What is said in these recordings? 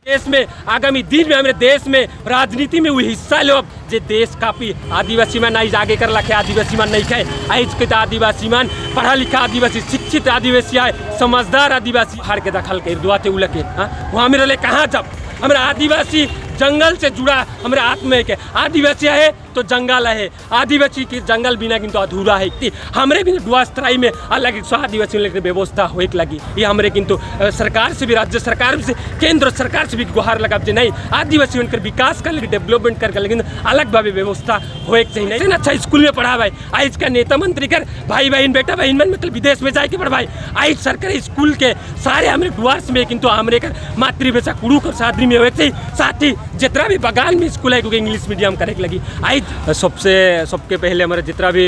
देश में आगामी दिन में हमारे देश में राजनीति में वो हिस्सा लो जे देश काफी आदिवासी मन आइज आगे कर लखे आदिवासी मन नहीं खाए। आइज के तो आदिवासी मन पढ़ा लिखा आदिवासी, शिक्षित आदिवासी आए, समझदार आदिवासी हार के दखल के दुआते उलके। हाँ, वहाँ मेरे लिए कहाँ जब हमारे आदिवासी जंगल से जुड़ा हमारे आत्मा के आदिवासी है तो जंगल है, आदिवासी के जंगल बिना किंतु अधूरा है। हमरे भी डुआस्तराई में अलग एक आदिवासी लेकर व्यवस्था होए लगी। ये हमरे किंतु सरकार से भी, राज्य सरकार से, केंद्र सरकार से भी गुहार लगा जे नहीं आदिवासी उनकर विकास कर लेकिन डेवलपमेंट कर लेकिन अलग भावे व्यवस्था होए चाहिए। नहीं अच्छा स्कूल में पढ़ा भाई, आज का नेता मंत्री कर भाई बहन बेटा बहन मन मतलब विदेश में जाके पढ़वाई। आज सरकारी स्कूल के सारे हमरे डुआर्स में किंतु हमरे कर मातृभाषा कुड़ुख और सादरी में होए चाहिए। साथ ही जितना भी बगान में स्कूल है क्योंकि इंग्लिश मीडियम करे लगी। आज सबसे सबके पहले हमारे जितना भी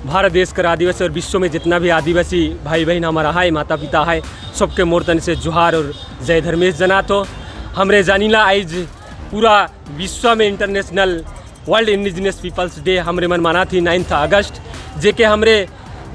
भारत देश का आदिवासी और विश्व में जितना भी आदिवासी भाई बहन हमारा है, माता पिता है, सबके मोर तन से जोहार और जय धर्मेश जनातो। हमरे जानीला आज पूरा विश्व में International World Indigenous Peoples Day हमरे मन मना थी 9 अगस्त, जेके हमरे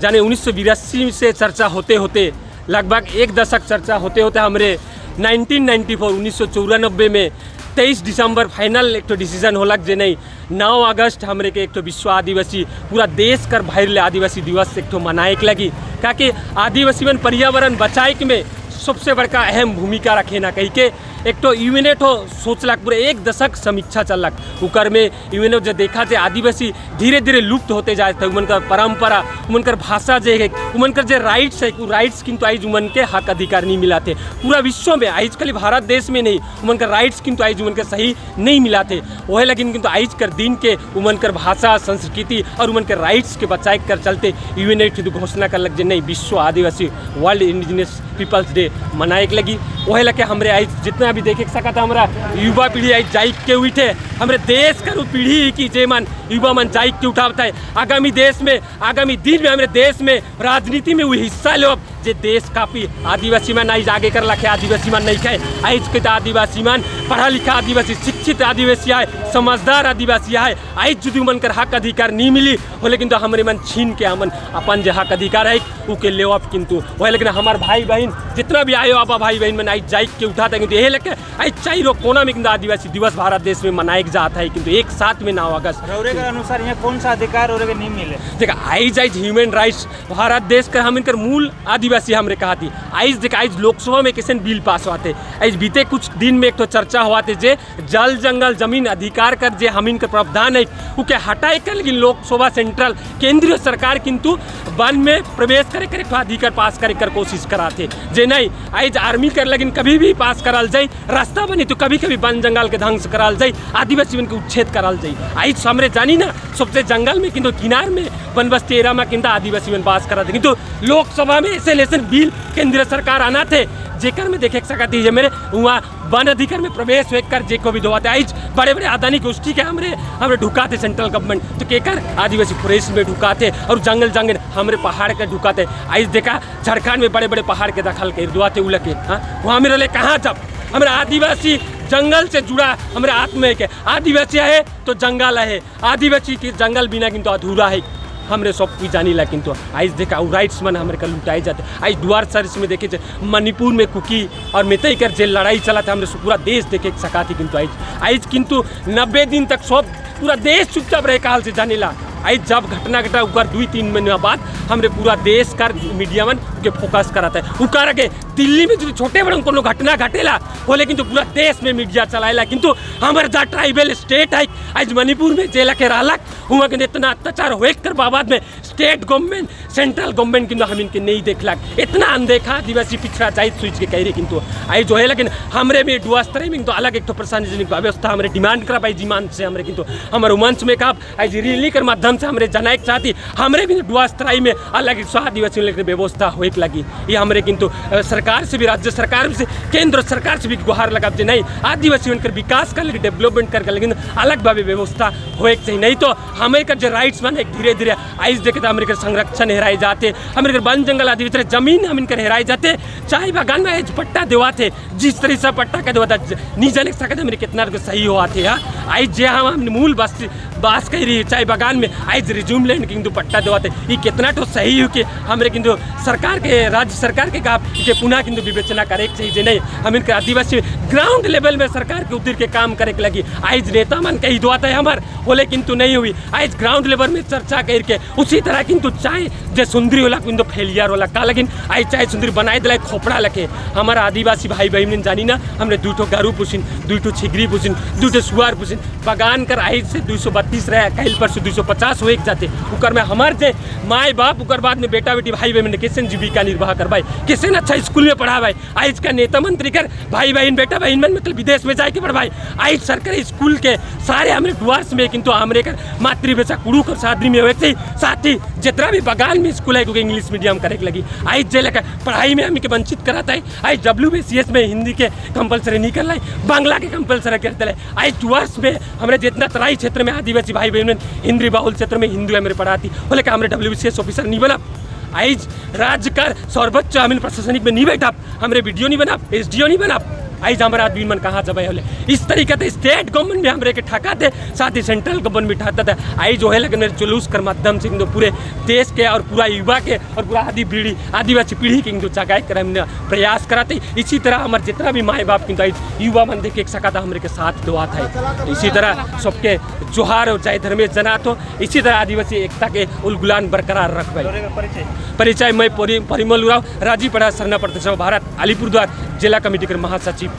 जाने 1982 से चर्चा होते होते लगभग एक दशक चर्चा होते होते हमरे 1994 1994 में 23 दिसंबर फाइनल एक तो डिसीजन होलक जे नहीं 9 अगस्त हमरे के एक तो विश्व आदिवासी पूरा देश कर बाहर आदिवासी दिवस एक तो मनाए के लगी। काकि आदिवासी मन पर्यावरण बचाए के में सबसे बड़का अहम भूमिका रखे ना कही के एक तो यूएनओ हो सोचलक, पूरे एक दशक समीक्षा चलक उकर में यूएनओ जो देखा जे आदिवासी धीरे धीरे लुप्त होते जाए थे, उनका परंपरा, उनकर भाषा जे है, उनकर जे राइट्स है, वो राइट्स किंतु आज उमन के हक अधिकार नहीं मिलाते। पूरा विश्व में आज खाली भारत देश में नहीं, उनका राइट्स किंतु आज उनके सही नहीं मिलाते। वही लेकिन किंतु आज कर दिन के उमन कर भाषा, संस्कृति और उमन के राइट्स के बचाए कर चलते यूएनओ घोषणा कर लग जे नहीं विश्व आदिवासी वर्ल्ड इंडिजिनियस पीपल्स डे मनाए के लगी। वही लगे हमरे आज जितना भी देखे सकता हमारा युवा पीढ़ी आज जाइक के उठे, हमरे देश कर पीढ़ी की जे मन युवा मन जाइक के उठावता है। आगामी देश में आगामी दिन में हमारे देश में राजनीति में वो हिस्सा लो जे देश काफी आदिवासी मन आज आगे कर लखे आदिवासी मन नहीं खाए। आज के तो आदिवासी मन पढ़ा लिखा आदिवासी, शिक्षित आदिवासी आए, समझदार आदिवासी आए। आज यदि मन कर हक अधिकार नहीं मिली हो लेकिन तो हमारे मन छीन के हमन अपन जो हक अधिकार है उ के ले किंतु वही लेकिन हमार भाई बहन जितना भी आयो आपा भाई बहन मन आज जाइक के उठाते किंतु यही लेके आज चारों कोना में किंतु आदिवासी दिवस भारत देश में मनाए जाता है किंतु एक साथ में 9 अगस्त। रौरे के अनुसार यहाँ कौन सा अधिकार रौरे के नहीं मिले? देख, eyes eyes human rights Bharat देश का हम इनकर मूल आदिवासी हमरे कहा थी। आइज देख, आइज लोकसभा में कैसे बिल पास हुआ थे, आइज बीते कुछ दिन में एक तो चर्चा हुआ थे जे जल जंगल जमीन अधिकार कर जे हम इनकर प्रावधान है उके हटाए कर, लेकिन लोकसभा सेंट्रल केंद्रीय सरकार किंतु वन में प्रवेश करे करे अधिकार पास करे कर कोशिश कराते जे नहीं आइज आर्मी कर लेकिन कभी भी पास कराल जाए, रास्ता बनी तो कभी कभी वन जंगल के ध्वंस कराल जाए, आदिवासी के उच्छेद कराल जाए। आइज हमरे जानी ना सबसे जंगल में किंतु किनार में वनबस्ती एरिया में किंतु आदिवासी मन बास करा थे किंतु लोकसभा में ऐसे लेसन बिल केंद्र सरकार आना थे जेकर में देखे सकती है मेरे वहाँ वन अधिकार में प्रवेश हो कर जे को भी दवाते। आइज बड़े बड़े अदानी गोष्ठी के हमरे हमरे ढुकाते सेंट्रल गवर्नमेंट तो केकर आदिवासी फॉरेस्ट में ढुकाते और जंगल जंगल हमरे पहाड़ के ढुकाते। आइज देखा झारखंड में बड़े बड़े पहाड़ के दखल के दुआते उलके। हाँ, वहाँ मेरे लिए कहाँ जब हमारे आदिवासी जंगल से जुड़ा हमारे आत्मा के आदिवासी है तो जंगल है, आदिवासी के जंगल बिना किंतु अधूरा है। हमरे सब कुछ जानी ला किंतु आज देखा राइट्स मन हमरे का लुटाए जाते। आज डुआर सर्विस में देखे मणिपुर में कुकी और मेतई कर जे लड़ाई चला था, हमरे पूरा देश देखे सका थी किंतु आज आज किंतु 90 दिन तक सब पूरा देश चुपचाप रहे काल से जाने ला। आज जब घटना घटा उकर 2-3 महीना बाद हमरे पूरा देश कर मीडिया मन के फोकस कराता है। उकार के दिल्ली में जो छोटे बड़े कोनो घटना घटेला हो लेकिन तो पूरा देश में मीडिया चलाएला किंतु हमारे जहाँ ट्राइबल स्टेट है, आज मणिपुर में जेल के रहलक हुआ के इतना अत्याचार हो कर बाबद में स्टेट गवर्नमेंट, सेंट्रल गवर्नमेंट किंतु हम इनके नहीं देखलक। इतना अनदेखा आदिवासी पिछड़ा जाइत सोच के कह रहे किंतु आई जो है लेकिन हमरे में डुआस्तर में तो अलग एक तो प्रशासनिक व्यवस्था हमरे डिमांड करा पाई जीमान से हमरे किंतु हमारे मंच में कहा आज रैली कर माध्यम से हमरे जनाए चाहती हमरे भी डुआस्तराई में अलग एक आदिवासी लेकर व्यवस्था होए लगी। ये हमरे किंतु सरकार से भी, राज्य सरकार से, केंद्र सरकार से भी गुहार लगा जे नहीं आदिवासी उनकर विकास कर लेकिन डेवलपमेंट कर लेकिन अलग भावे व्यवस्था होए चाहिए, नहीं तो हमें का जो राइट्स मन एक धीरे धीरे आइज देखे। तरीके हमरे के संरक्षण हेराए जाते, हमरे के वन जंगल आदिवासी जमीन हम इनकर हेराए जाते। चाय बागान में आज पट्टा देवाते, जिस तरीके से पट्टा के देवाता नहीं जाने सकते हमरे कितना के सही हुआ थे। हाँ, आज जे हम मूल बस बास कह रही चाय बागान में आज रिज्यूम लैंड किंतु पट्टा देवाते, ये कितना तो सही हो कि हमरे किंतु सरकार के, राज्य सरकार के कहा के पुनः किंतु विवेचना करे के चाहिए। नहीं, हम इनके आदिवासी ग्राउंड लेवल में सरकार के उतर के काम करे के लगी। आज नेता मन कही दुआता है हमार बोले किंतु नहीं हुई। आज ग्राउंड लेवल में चर्चा करके उसी तरह किंतु चाय जे सुंदरी होला किंतु फेलियर होला का, लेकिन आज चाय सुंदरी बनाए दिला खोपड़ा लखे। हमारा आदिवासी भाई बहन जानी ना, हमने 2 गारू पुसिन, 2 छिगरी पुसिन, 2 सुआर पुसिन। बगान कर आज से 232 रहे, कल परसों 250 हो जाते। उकर में हमार जे माए बाप, उकर बाद में बेटा बेटी भाई बहन कैसे जीविका निर्वाह करवाए, कैसे अच्छा स्कूल में पढ़ावाए। आज का नेता मंत्री कर भाई बहन बेटा बहन मन मतलब विदेश में जाके पढ़वाए। आज सरकारी स्कूल के सारे हमरे डुआर्स में किंतु हमरे कर मातृभाषा कुड़ुक और सादरी में होते। साथ ही जितना भी बगान में स्कूल है क्योंकि इंग्लिश मीडियम करे लगी। आज जे लेकर पढ़ाई में हमें के वंचित कराता है। आज WBCS में हिंदी के कंपलसरी नहीं कर लाए, बांग्ला के कंपलसरी करते लाए। आज डुआर्स में हमरे जितना तराई क्षेत्र में आदिवासी भाई बहन हिंदी बाहुल क्षेत्र में हिंदू हमारे पढ़ाती बोले कि हमरे WBCS officer नहीं बना। आज राज्य कर सर्वोच्च हमें प्रशासनिक में नहीं बैठा, हमरे वीडियो नहीं बना, SDO नहीं बना। आज हमारा आदमी मन कहाँ जब होले। इस तरीके से स्टेट गवर्नमेंट भी हमरे के ठका थे, साथ ही सेंट्रल गवर्नमेंट भी ठका थे। आई जो है लेकिन जुलूस कर माध्यम से किंतु पूरे देश के और पूरा युवा के और पूरा आदि पीढ़ी आदिवासी पीढ़ी के किंतु जगाए कर हमने प्रयास कराते। इसी तरह हमारे जितना भी माए बाप किंतु युवा मन देखे एक सका हमरे के साथ दुआ था। इसी तरह सबके जोहार और चाहे धर्मेश जना तो इसी तरह आदिवासी एकता के उलगुलान बरकरार रख भाई। परिचय मैं परिमल उरांव, राजीव पढ़ा सरना प्रदेश भारत, अलीपुरद्वार जिला कमेटी के महासचिव।